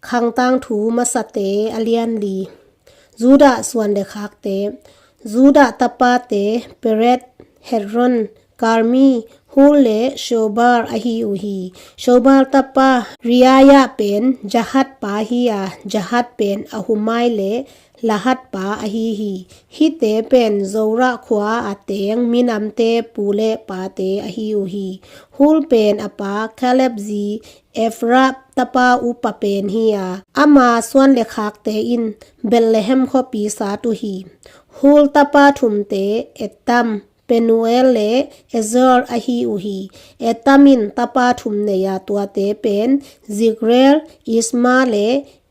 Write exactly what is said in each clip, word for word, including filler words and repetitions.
Khangtangthu Masate a lian li. Judah suan le khakte. Judah tapate Perez, Hezron, Karmi, Hur le Shobal ahi uh hi. Shobal tapa Reaia pen Jahat pa hi a, Jahat pen Ahumai le Lahat pa ahi hi. Hihte pen Zorah khua a teng minamte pu le pate ahi uh hi. Hur pen a pa Kaleb zi Efra tapa upa pen hi a, ama suan le khakte in Bethlehem khuapi sat uh hi. Hur tapa thumte Etam, Penuel le Ezer ahi uh hi. Etam in tapa thum nei a, tuate pen Zikri, Isma le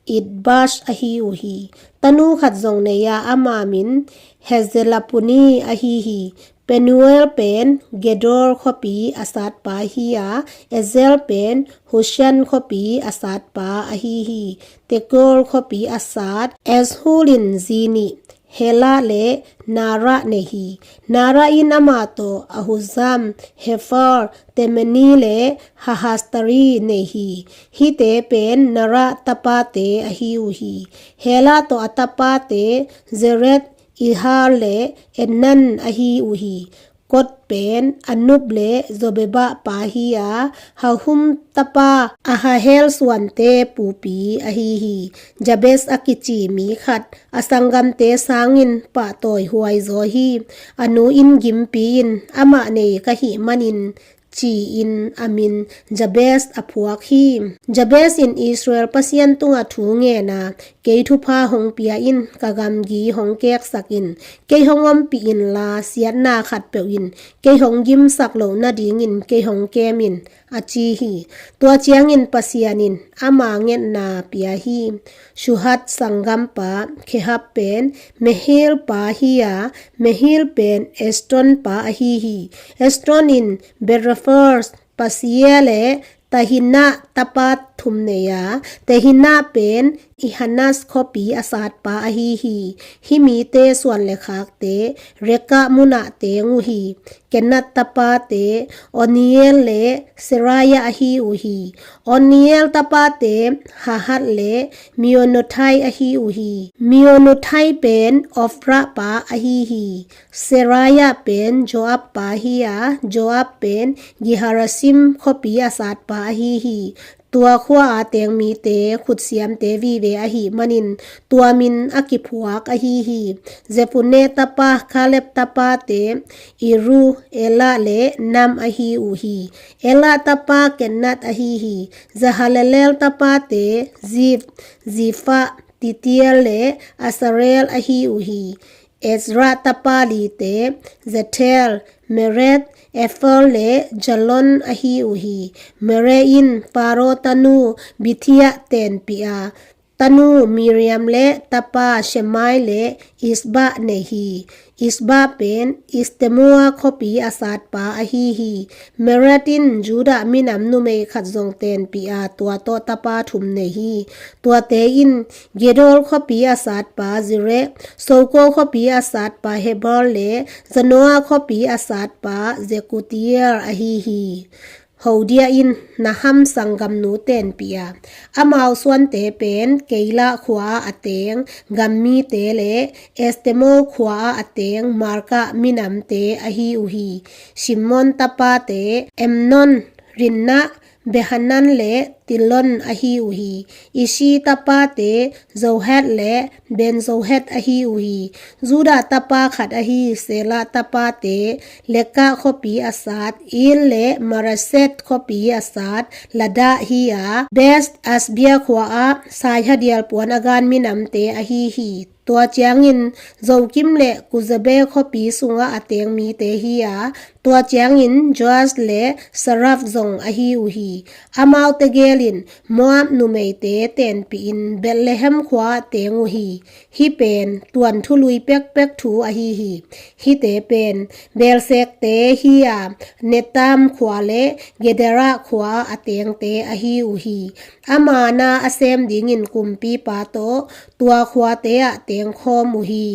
Idbash ahi uh hi. Tanu khat zong nei a, ama min Hezelephoni ahi hi. Penuel pen Gedor khuapi a satpa hi a, Ezer pen Hushen khuapi a satpa ahi hi. Tekoa khuapi a sat Ezhur in zi nih, Hela le Naara nei hi. Naara in ama tawh Ahuzam, Hepher, Temeni le Haahashtari nei hi. Hihte pen Naara tapate ahi uh hi. Hela tawh a tapate Sered, Izhar le Enan ahi uh hi. Koz pen Anub le Jobab pa hi a, Harhur tapa Aharhel suante pupi ahi hi. Jabez a kici mi khat a sanggamte sangin pahtawi huai zaw hi. A nu in gimpi in, amah nei ka hih manin ci-in a min Jabez a phuak hi. Jabez in Israel Pasian tungah thu ngen a, kei thupha hong pia in, ka gamgi hong keksak in, kei hong ompih inla, siatna khatpeuh in kei hong gimsak loh nadingin kei hong kem in, a ci hi. Tua ciangin Pasian in ama ngetna pia hi. Shuham sanggampa Rahab pen Mahli pa hi a, Mahli pen Esron pa ahi hi. Esron in Beth-semes, Paseah le Tahina tapa thum nei a, Tahina pen Tahanas khuapi a satpa ahi hi. Hih mite suan le khakte Rekah munah teng uh hi. Kenath tapate Otniel le Serah ahi uh hi. Otniel tapate Hagith le Meonothai ahi uh hi. Meonothai pen Ophrah pa ahi hi. Serah pen Joab pa hi a, Joab pen Ge-harasim khuapi a satpa ahi hi. Tua khua a teng mite khutsiamte vive ahih manin tua min a kiphuak ahi hi. Jephunneh tapa Kaleb tapate Iru, Elah le Naam ahi uh hi. Elah tapa Kenath ahi hi. Jahalelel tapate Zif, Zifah, Itiel le Asarel ahi uh hi. Ezra tapa lite Jediael, Mered, Efer le Jalon ahi uh hi. Mered in Pharaoh tanu Bithiah tenpih a, tanu Miriam le tapa Shemai le Ishbah nei hi. Ishbah pen Eshtemoa khuapi a satpa ahi hi. Mered in Judah minam numei khat zong tenpih a, tua tawh tapa thum nei hi. Tuate in Gedor khuapi a satpa Zerah, Soko khuapi a satpa Heber le Zanoah khuapi a satpa Shealtiel ahi hi. Hodia in Naamah sanggamnu tenpih a, amau suante pen Keilah khua a teng gammite le Eshtemoa khua a teng Maakah minamte ahi uh hi. Shimron tapate Amnon, Rimmon, Behanan le Tilon ahi uh hi. Ishi tapate Zohar le Ben-Zohar ahi uh hi. Judah tapa khat ahi Shelah tapate Lekah khuapi a sat Er le Maresheth khuapi a sat Ladah hi a, Beth-azmaveth khua ah saihadial puan a gan minamte ahi hi. Tua ciangin Zokim le Kezub khuapi sungah a teng mite hi a, tua ciangin Joash le Saraph zong ahi uh hi. Amaute gelin Moab numeite tenpihin Bethlehem khua ah teng uh hi. Hih pen tuan thului pekpek thu ahi hi. Hihte pen Bethel sekte hi a, Netaim khua le Gederah khua a tengte ahi uh hi. Ama na a sem dingin kumpipa tawh tua khuate ah tengkhawm uh hi.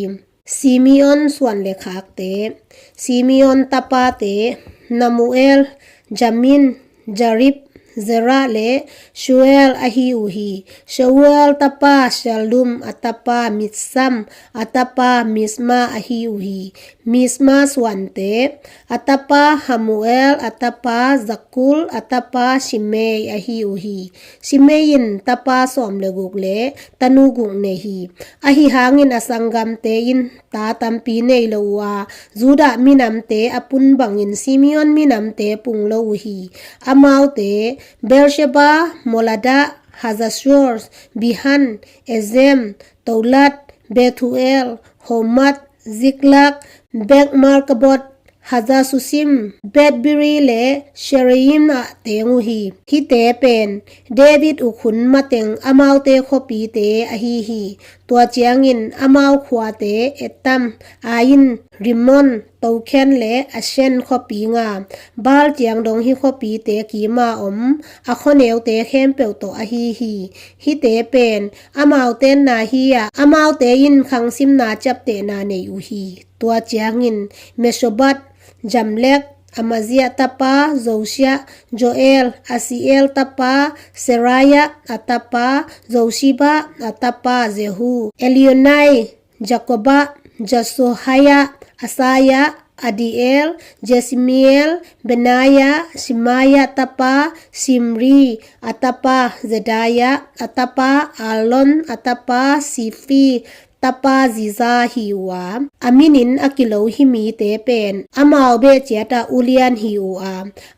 Simeon suan le khakte. Simeon tapate Nemuel, Jamin, Jarib, Zerah le Shuel ahi uh hi. Shuel tapa Shallum, a tapa Mibsam, a tapa Mishma ahi uh hi. Mishma suante, a tapa Hamuel, a tapa Zakur, a tapa Shimei ahi uh hi. Shimei in tapa sawm le guk le tanu guk nei hi. Ahi hangin a sanggamte in ta tampi nei lo uh a, Judah minamte a pun bangin Simeon minamte pung lo uh hi. Amaute, Beersheba, Molada, Hazar-shual, Bilhan, Ezem, Tolad, Bethuel, Hormah, Ziklag, Beth-markabot, Hazar-susim, Beth-biri le Shaaraim ah teng uh hi. Hihte pen David uk hun mateng amaute khuapite ahi hi. Tua ciangin amau khuate Etam, Ain, Rimmon, Token le Ashen khuapi nga, Baal ciang dong hih khuapite kima om a khuaneute khempeuh tawh ahi hi. Hihte pen amau tenna hi-a, amaute in khangsimna ciaptehna nei uh hi. Tua ciangin Meshobab, Jamlek, Amazia tapa Josia, Joel, Asiel tapa Seraia, a tapa Josheba, a tapa Jehu, Elioenai, Jakoba, Jehohanan, Asaia, Adiel, Jesimiel, Benaia, Shemaia tapa Simri, a tapa Jedaia, a tapa Elon, a tapa Zikri, tapa Ziza hi uh a. A minin a kilo hih mite pen amau behciat ah ulian hi uh a,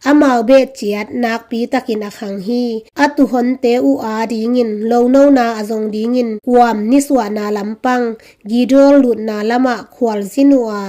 amau behciat nakpi takin a khang hi. A tuuhonte uh adingin lonona a zong dingin kuam nisuahna lampang Gilgal lutna lamah khualzin uh a,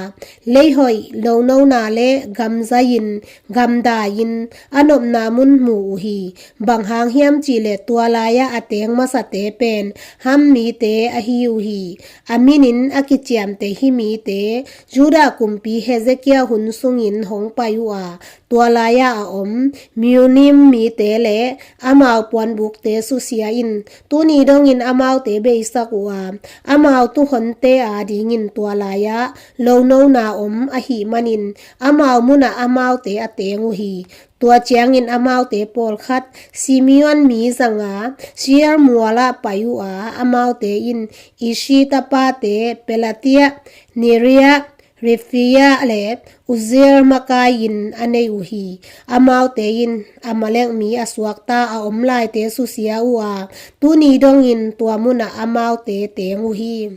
leihoih, lonona le gamzai-in, gamdai-in a nopna mun mu uh hi. Bang hang hiam cihleh tua lai-ah a teng masate pen Ham mite ahi uh hi. A minin a kiciamteh hih mite Judah kumpi Hezekiah hun sungin hong pai uh a, tua lai-ah a om Meuniim mite le amau puanbukte susia in, tuni dongin amaute beisak uh a, amau tuuhonte adingin tua lai-ah lonona om ahih manin amau munah amaute a teng uh hi. Tua ciangin amaute pawlkhat Simeon mi zanga Seir mualah pai uh a, amaute in Ishi tapate Pelatiah, Neariah, Rephaiah le Uzziel makai-in a nei uh hi. Amaute in Amalek mi a suakta a om laite susia uh a, tuni dongin tua munah amaute teng uh hi.